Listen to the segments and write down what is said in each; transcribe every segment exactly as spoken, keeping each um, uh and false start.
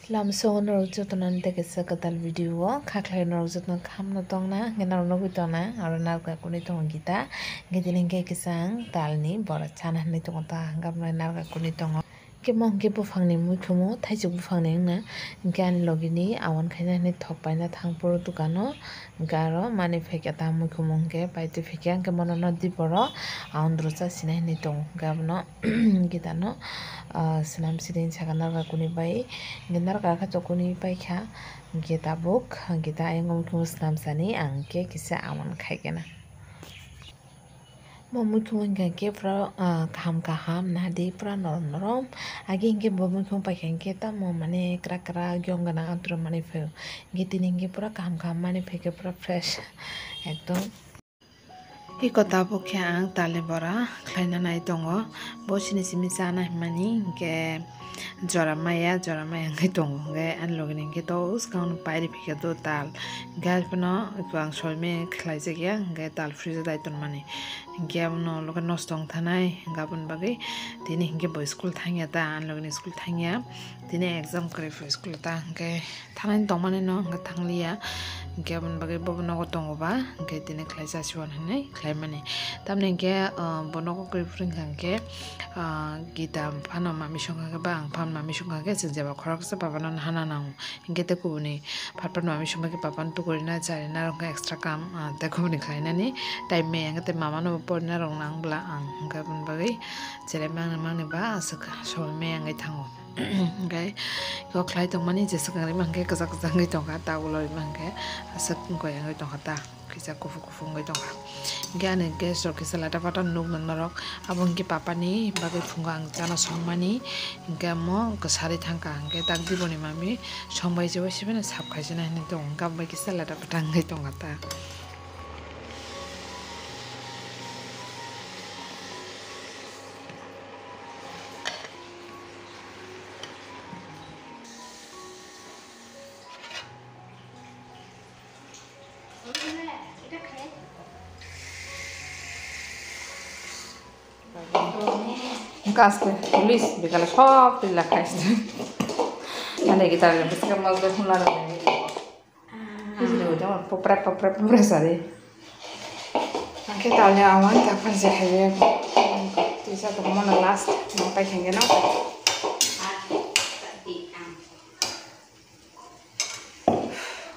Lamsongo norok jotono tei kaisa kwtal video o kha khlai norok jotono khamno tongna hwnkhe norok nugwi tongna aro narwkha kuni tongo Gita hwnkhe tini hwnkhe kisa ang talni bora chana hinwi tongo ta hwnkhe narwkha kuni tongo. Hwnkhe mo hwnkhe buphangni muikhumu, thaisuk buphangni wngna, hwnkhe ani logini awan khaina hinwi thok paina thang phuru dukano, hwnkhe aro manwi phaikha ta muikhumu hwnkhe paitwi phaikha, hwnkhe bono nw diboro awan doro cha sina hinwi tongo, hwnkhe abono Gitano, ah, swnam sidi saka narwkha kuni bai, hwnkhe narwkha khe to kuni paikha, hwnkhe tabuk, hwnkhe ta ayang muikhumu swnam sani, ang hwnkhe kisa awan khaikhe na. Bo muikhumu hwnkha khe pura, ah, kaham kaham nahadi pura norom norom. Age hwnkhe bo muikhumu paikha hwnkhe tamo mane kwrak kwrak yong gana antura manwi phaio. Hwnkhe tini hwnkhe pura kaham kaham manwi phaikhe pura fresh ekdom. Iko tabuk khe ang talni bora khlaina nai tongo. Bo sini simi chana hinmani hwnkhe jora maya, jora maya hwnkhe tongo. Hwnkhe ani logini hwnkhe to swkang pairi phikhe do tal. Hwnkhe phano iko ang soimaya khlaijakya, hwnkhe tal fridge o dai tonmani. Hwnkhe abono ulo khe nosto wng thanai, hwnkhe aboni bagwi tini hwnkhe bo school thangya ta, ani logini school thangya. Tini exam kwrwi phui school ta, hwnkhe thanani tongmani no hwnkhe thangliya. Hwnkhe aboni bagwi bo nogo tongo ba, hwnkhe tini khlaisa siwan hinwi khlaimani. Tamni hwnkhe, ah, bo nogo kwrwi phuru hwnkha hwnkhe, ah, Gita phano mami songkha khe ba ang phano mami songkha khe chwng jeba khoroksa babano hana nango. Hwnkhe tei kubuni phatphat mami songkha khe babano tukurina charina rok hwnkhe extra kam, ah, tei kubuni khlainani time maya hwnkhe tei mamano bo porina rok nang bwla ang hwnkhe aboni bagwi cherai mangni mangni ba aswk sogwi maya wngwi thango. Hwnkhe iko khlai tongmani jesa kwrwi mankhe kwchak kwchak wngwi tongkha, ta ulo mankhe aswk wngwi tongkha ta kisa kuphur kuphur wngwi tongkha. Hwnkhe ani gas rok kisa lata pata nuknwi norok abo hwnkhe papani bagwi phungo ang chana songmani, hwnkhe omo kwsarwi thangkha, hwnkhe tak diboni mami songbai se bai se phano sap khaisina hinwi tongo, hwnkhe abo bai kisa lata pata wngwi tongkha ta. Gaske police bikale sob tila khaiste. Ane kita le biskit mas de huna de. Ini udah popra popra popra sari. Angke tali awan kapan sih kayak. Bisa ke mana last sampai kengena.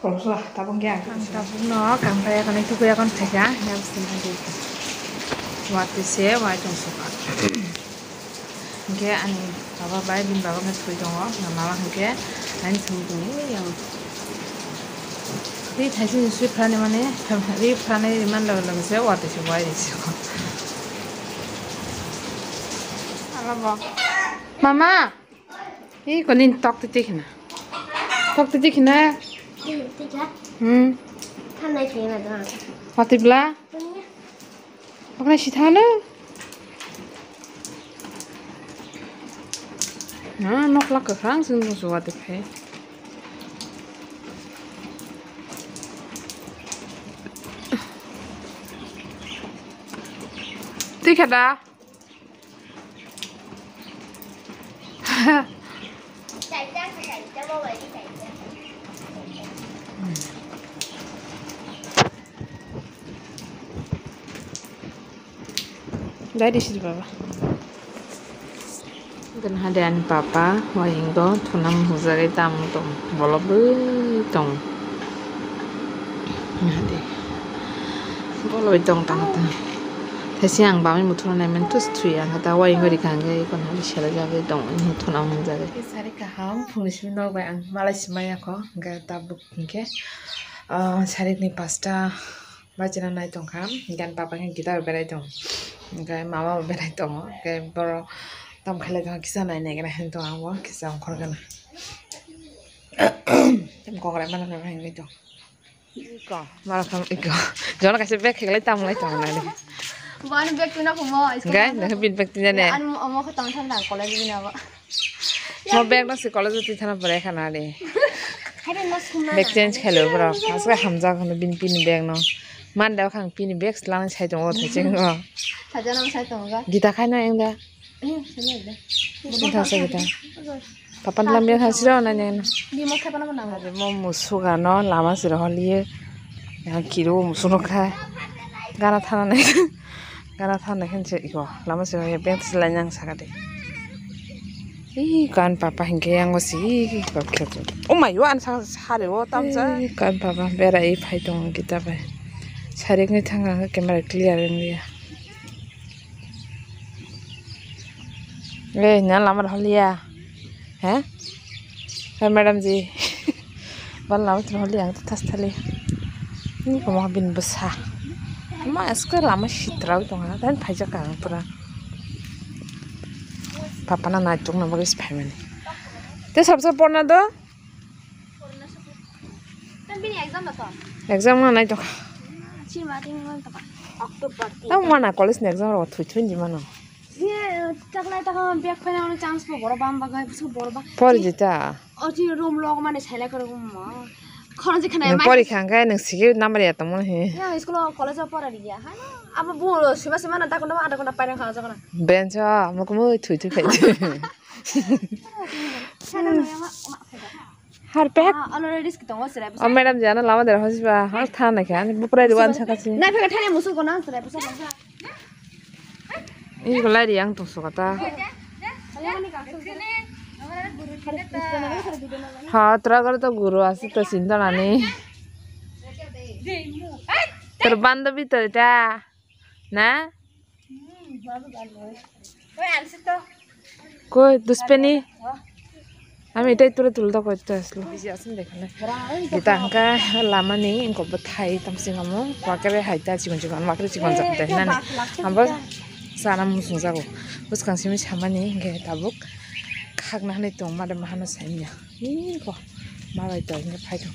Kolosla, tabuk khe ang. Ang tabukno kangpai yakani tuku yakon phaikha, yang sini di. Watwi se, wai tong suka. Hingke ani baba bai, bini baba khe thwi tongo, mama hingke ani thwi tongo, yang. Ri thaisi ni swi phrani mani, ri phrani ri man loge loge se, watwi se, wai se. Mama! Ei, konin tok titi khna. Tok titi khna. Titi khna? Hmm. Thanai khna do. Watibla? Tanya. Okna sithano. Na, nok lak kwkhwrang sing dong suwa tiphai. Twi khada. Dai di sidi baba. Gan hade ani papa, wahing do, thunam hujagwi tam tong, bolobwi tong. Hade. Bolobwi tong tang ta. Thaisi ang bamwi muthuna naiman tus thui ang kha ta wahing gori kha hwnkhe kon hade sela jagwi tong, thunam hujagwi. Sari kaham, phungni simi nok bai ang malai si maya kho, hwnkhe tabuk hwnkhe, ah, sarikni pasta. Bachina nai tongkha, hingke ani papa hingke guitar berai tongo, hingke mama bo berai tongo, hingke borok tam khailai tongkha, kisa nai naigra hwn tongo, ang bo kisa ongkhor gana. Tam kokrai mana nama hingke tong. Iko, mara kam iko. Jona kaisa bag kheklai tam lai tong nani. Bo ani bag tuna kumo, isko. Hingke, nang bin bag tuna ne. Ani omo kho tong tham dang college bini abo. Mo bag no se college o twi thana pore khana de. Haide no sumna. Bag change khailo bro. Aswk hamjak hono bin pini bag no. Man da khang pini bag slang sai tongo thai cheng o. Thaja no sai tongo ga. Gita khai no eng da. Eh, sai da. Gita sai gita. Papan lamya ha siro na neng. Bimo khe panama nango. Mo musuga no lama siro holiye. Yang kiro musuno khai. Gana thana nai. Gana thana khen se iko. Lama siro ye beng silai nang sakade. Ih, kan papa hingke yang si ih, kok khe. Oh my, wa an sa sare wo tamsa. Ih, kan papa bera i phai tong kita bai. Sarik ni thanga camera clear wng ya. Eh, na lamar holiya. He? He, madam ji. Bal lama tun holiya ang tas thali. Ni ko ma bin basa. Ma esko lama sitra tong ha. Dan phai jak ang pura. Papa na nai tung na bagis phai mani. Te sabsa porna do? Bini exam da to? Exam ma nai to. Chima ting ngon to ka. October ti. Tamo mana college ni exam ro thui thui di mano. Ye, tak nai ta ka bek phai na chance bo boro bam bagai, so boro ba. Pori jita. O ti room log mane sai lai koro ma. Khoro je khana. Nang pori khang kai nang sigi number ya tamo he. Ya, school college pora di ya. Ha. Abo bo sima sima na ta kono ada kono pai na kha jagana. Bench a, mo ko mo thui thui khai. Sana no ya ma. Harpek. Ah, already risk tongo, sirai. O, madam jana lama dera hosiba. Har thana khe ani buprai ruwan sakasi. Na phega thani musu kona, sirai, busa kona. Ini ko lai riang tong sokata. Ha, tragar to guru asi to sinta nani. Ter bandabi to eta. Na? Koi, duspeni? Ami itai tura tulda koi tura aslo. Bisi asin dekhane. Kita angka lama ni ingko bwthai tamsing amo. Wakere hai ta chikon chikon, wakere chikon chikon nani. Abo sana musung jago. Buskang simi samani hingke tabuk. Khakna hanai tong mada mahana saimya. Ih, ko. Ma bai to, hingke phai to.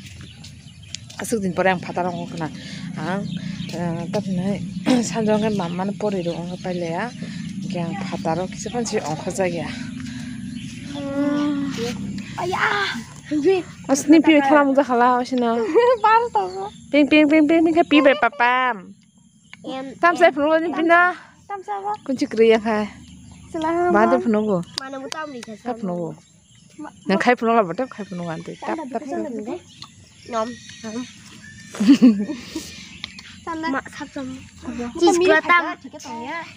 Aswk din pore ang phataro wngkha na. Ang, eh, tamhinai sanjong khe mama no pori rw wngkha pailaya. Hingke ang phataro kisa phan se wngkha jak ya. Aya. Asni pi thalam jakhala, asina. Bar to. Ping, ping, ping, ping, ping, khe pi bai papam. Em, Tamsa em. Phunukgo ni pina. Tamsa ba. Kunchi kriya khai. Selaha Ba de ma. Phunukgo. Mana mo tamri kha Tap sa. Phunukgo. Ma. Nang khai phunukla ba tap khai phunukgo ante. Tap, Tanda tap, bisa tap. Nang de. Nom. Tanda. Ma sap sam. Chis kula tam.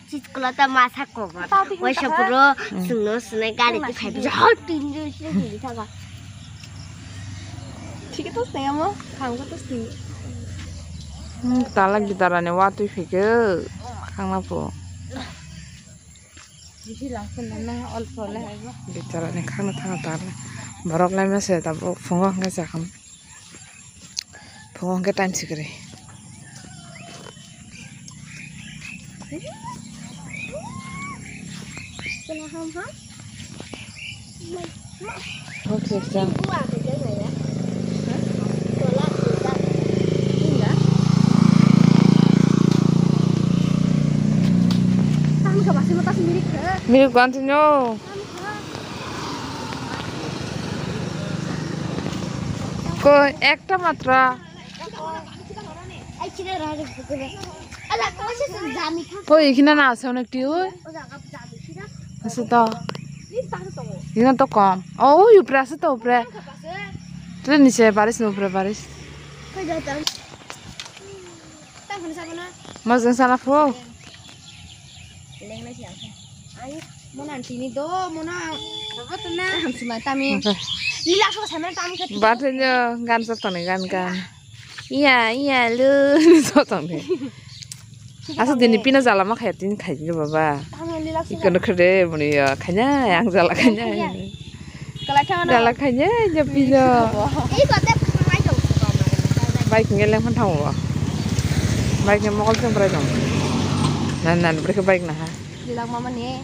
Chis kula tam ma sak ko. Tau tik Wai tak. Sapuro Hmm. Sungno sunai gari ti khai. Hot tin je sini di thaga. Thik to sini amo. Kham ko to sini. Hmm, tala gitara ni watwi phikhe khangna po. Bisi langsun na na olpo le haibo. Gitara ni khangna thangna tala. Borok lai mase tabuk phungo hwnkhe chakam. Phungo hwnkhe time sikiri. Mirik continue. Koi ekta matra. Koi ekhina na ase onek ti oi. Ase to. Ekhina to kom. Oh, ui upre ase to upre. Tule niche baris no upre baris. Mojang sana pho. Lengnai si ang. Ai, mona tini do, mona. Baba tuna. Hamsima tami. Lila so sama tami khat. Bathanya gan sa tani gan gan. Iya, iya, lu so tani. Asa dini pina jala ma khaya tini khai baba. Tami lila so. Ikono khede muni ya khanya yang jala khanya. Iya. Kalai thang na. Jala khanya ya pina. Ei kote phai tong. Bike ngeleng phan thango. Bike ni mokol seng brai tong. Nan nan brekhe bike naha. Dilak mama ni.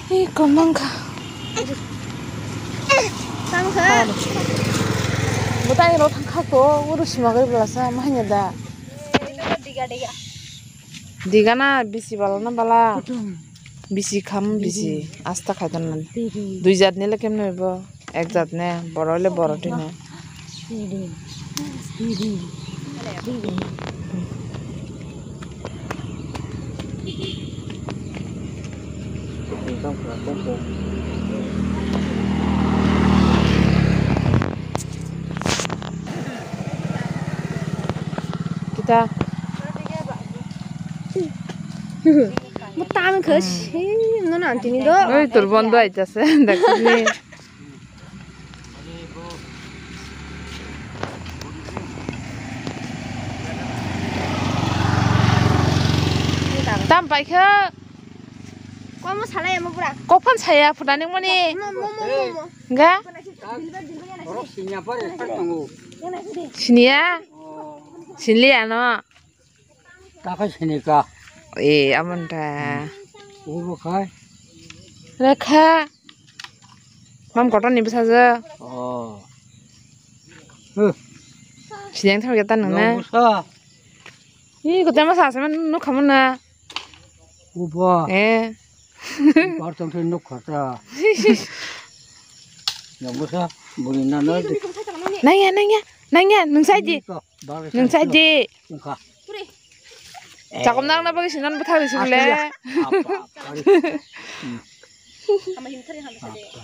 Hi komang kha. Tang kha. Butai ro thang kha ko uru sima gari belasa mahanya da. Diga diga. Diga na bisi bala na bala. Bisi kham bisi asta khai ton nan. Dui jat ni le kem noi bo. Ek jat ne, boro le boro twi ne. Speeding. Speeding. Speeding. Kita. Mo tan khe si, no na tini do. Oi, tur bondo aitase, daksini. Tam paikha. Komo salai amo pura. Kokphan saya phutani moni. Mo, mo, mo, mo, mo. Ga? Siniya? Sinliya no. Takai sini ka. Eh, amon ta. Ubo khai. Rekha. Mam kotor ni bwsajwk. Oh. Huh. Siyang thang jata nang na. Nang bwsa. Ih, kotor ma sa sa man nuk khamun na. Ubo. Eh. Kor tong thwi nuk khata. Nang bwsa buri na na. Nangya, nangya, nangya, nung sai di. Nung sai di. Wngkha. Chakom nang na bagwi sinan bwthar di sibole. Apa, apa. Hambai sini thari, hambai sini. Apa.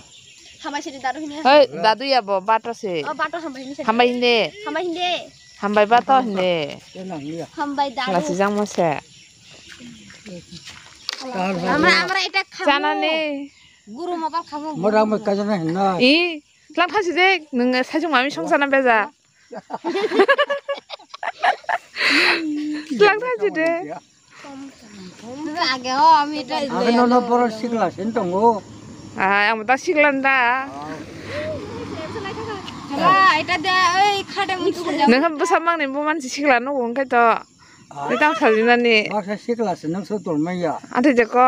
Hambai sini dadu hini. Hei, dadu ya bo, bato se. Oh, bato hambai hini sini. Hambai hindi. Hambai hindi. Hambai bato hindi. Tenang, iya. Hambai dadu. Lasi jang mo se. Amra, amra ita khamu. Sana ni. Guru mobile khamu. Mora mo kajana hinna. I, lang thasi je, nung sai jung mami song sana beja. Lang thasi de. Age ho, ami to. Age no no poro sikla sin tongo. Ah, ang ta siklan da. Ba, ita de, oi, khade mutu. Nang bwsa mang ni bo man sikla no wng kai to. Ita sajinani. Baksa sikla se nang so tol maya. Ate je ko.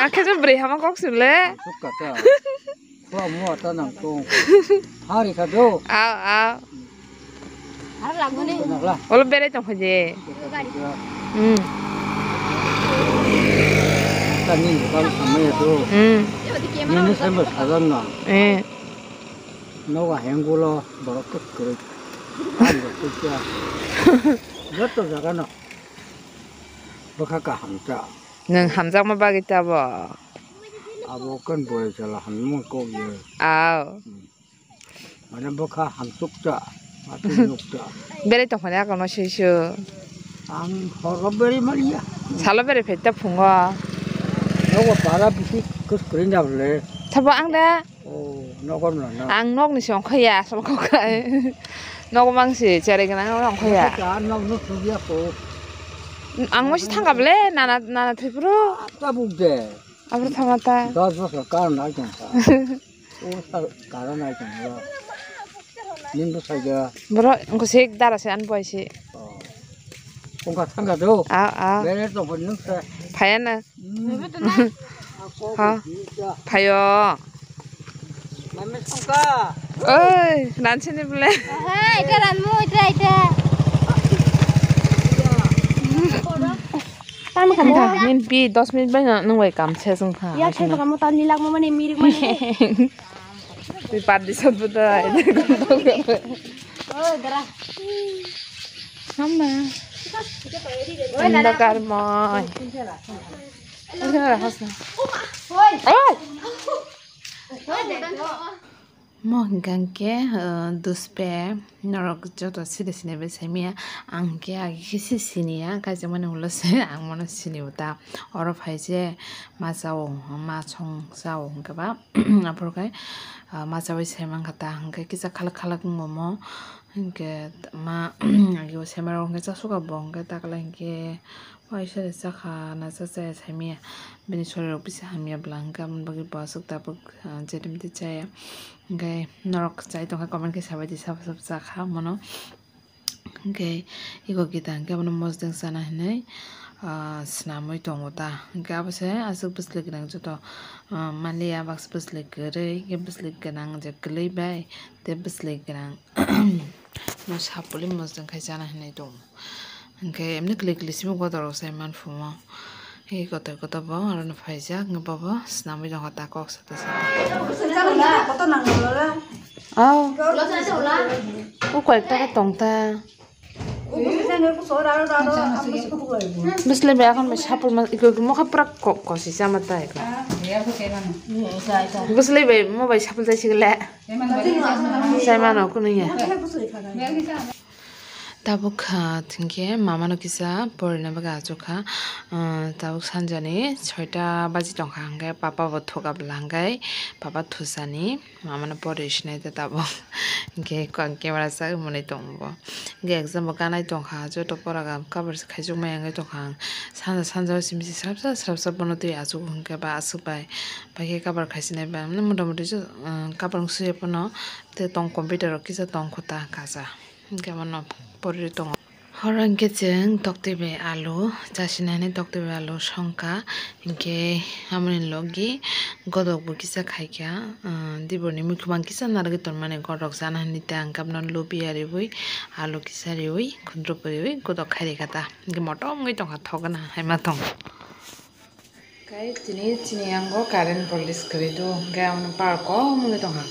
Akhe je bwrwi hama kok sile. Sukka ta. Khua mua ta nang tong. Hari kha do. Aw, aw. Ar lagmani. Olo berai tong khaje. Hmm. Tani kal samaya do. Hmm. Nini samaya sajan na. Eh. Nogo hengulo borok kwrwi. Joto jaga no. Bwkha kaham ta. Nwng hamjakma bagwi ta bo. Abo kan boy jala hamjakma kok ye. Aw. Hmm. Mane bwkha hamsuk ta. Ati nuk ta. Berai tong phani akono sui su. Ang horo berai maliya. Salo berai phai ta phungo. Nogo para bisi kus kring da bole. Sabo ang da. Oh, nokor no na. Ang nokni se ongkhorya asol kok khai. Nok mangsi cherai gwnang ongkhorya. Ka nok no thubya ko. Ang mosi thangkha bole nana nana thwipro. Tabuk de. Abro thangata. Dos bosor karon nai tong kha. O sa karon nai tong kha. Nin bo sai da. Bro, ongko se dara se an boy se. Oh. Ongka thangkha do. Aw, aw. Bere tong phani nung se. Phaya na. Hmm. Ha. Phayo. Mami songka. Oi, ransini bole. Hai, ita ranmu, ita, ita. Tam kha mo. Min pi dos minute bai nung bai kam se sung kha. Ya, khai baka mo tan nilak mo mani mirik mani. Twi party sot bo dai. Oi, dara. Mama. Oi, dara. Ndokar moi. Oi. Oi. Mo hingka hingke, eh, duspe norok joto side sine bai saimaya. Ang hingke agi khe se siniya, kaisa mani ulo se ang mano sini uta. Oro phai se ma chao, ma song chao hingke ba. Aphuru khe, ah, ma chawi se mankha ta hingke kisa khalak khalak wngmo. Hingke ma agi o se ma rok hingke chasuka bo hingke takla hingke Waisa de chakha na cha chaya saimaya bini sorirok bisa hamya bwla hwnkhe aboni bagwi bo aswk tabuk, ah, jedem de chaya. Hwnkhe norok chai tongkha comment khe sabaidi sabo sabo chakha mono. Hwnkhe eko kita hwnkhe abono mosdeng chana hinwi, ah, swnamwi tongo ta. Hwnkhe abo se aswk bwswlwi gwnang joto, ah, manliya baksa bwswlwi kwrwi hwnkhe bwswlwi gwnang je kwlwi bai tei bwswlwi gwnang. No sapuli mosdeng khai chana hinwi tongo. Hwnkhe emni kwlwi kwlwi simi kotor rok sai man phumo. Hwnkhe kotor kotor bo aro no phaijak, hwnkhe bobo swnamwi tongkha ta kok sata sata. Aw. O koyek taka tong ta. Bwswlwi bai akhon bai sapul ma iko mokha pura kok kosi chama ta iko. Bwswlwi bai mo bai sapul tai sigile. Chai mano kunu ya. Tabuk kha thingkhe mama no kisa porina bagwi achukha. Ah, tabuk sanjani soita baji tongkha hwnkhe papa bo thuka bwla hwnkhe papa thusani. Mama no pore sinai ta tabuk. Hwnkhe ang camera sak mwnwi tongo bo. Hwnkhe exam bo kanai tongkha, joto pora ga cover khaijak maya wngwi tongkha ang. Sanja sanja o simi se srapsa srapsa bono twi achuk hwnkhe ba aswk bai. Bai khe cover khaisinai ba, mane mota moti jo, um, cover wng suya pono tei tong computer rok kisa tong kho ta kacha. Hwnkhe bono pore tongo. Horo hwnkhe chwng toktwi bai alu chasinani, toktwi bai alu songkha, hwnkhe amoni logi godok bo kisa khaikha, ah, diborni muikwmang kisa narwgwi tonmani godok chana hinwi tei ang khe abono lubi ya riwi alu kisa riwi khudrup riwi godok khai rikha ta, hwnkhe motom wngwi tongkha thok gana hai ma tong. Kai tini chini yango current police kwrwi do, hwnkhe ang park o mungwi tongkha.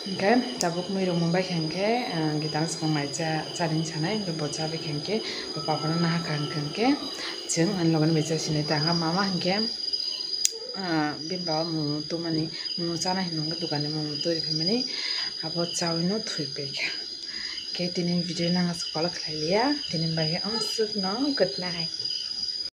Hwnkhe tabuk mui rok mung bai kha hwnkhe, ah, gital swkang mai cha, charing sanai, hwnkhe bo chabai kha hwnkhe, bo papa no nahakha hwnkhe, hwnkhe chwng ani logi bai cha sinai ta. Hwnkhe mama hwnkhe, ah, bini baba momo tubumani, momo chana hinwi hwnkhe dokan ni momo twi rw phaimani, abo chaui no thwi paikha. Hwnkhe tini video nang aswk follow khlai liya, tini bagwi amswk no good night.